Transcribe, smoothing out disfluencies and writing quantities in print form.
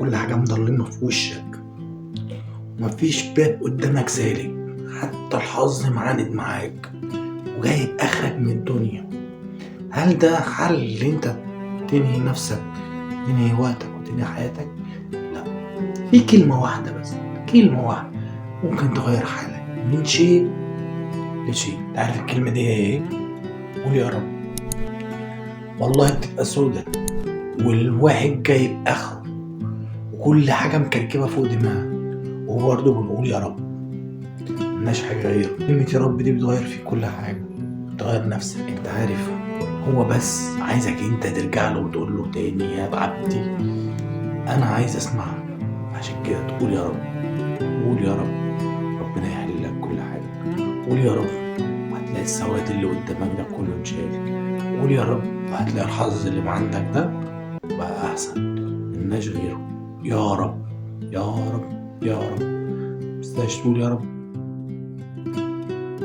كل حاجة مضلمة في وشك ومفيش باب قدامك سالك، حتى الحظ معاند معاك وجايب آخرك من الدنيا، هل ده حل اللي انت تنهي نفسك، تنهي وقتك وتنهي حياتك؟ لا، في كلمة واحدة بس، كلمة واحدة ممكن تغير حالك من شيء لشيء. انت عارف الكلمة دي ايه؟ قول يا رب. والله بتبقى سودة والواحد جايب اخره وكل حاجة مكركبة فوق دماغه، وبرضه بنقول يا رب، ملناش حاجة غيره. كلمة يا رب دي بتغير في كل حاجة، بتغير نفسك. انت عارف هو بس عايزك انت ترجع له وتقول له تاني يا عبدي انا عايز اسمعك. عشان كده تقول يا رب، قول يا رب، ربنا يحل لك كل حاجة. قول يا رب وهتلاقي السواد اللي قدامك ده كله انشال. قول يا رب وهتلاقي الحظ اللي عندك ده بقى احسن، ملناش غيره. يا رب يا رب يا رب. مستاش تقول يا رب.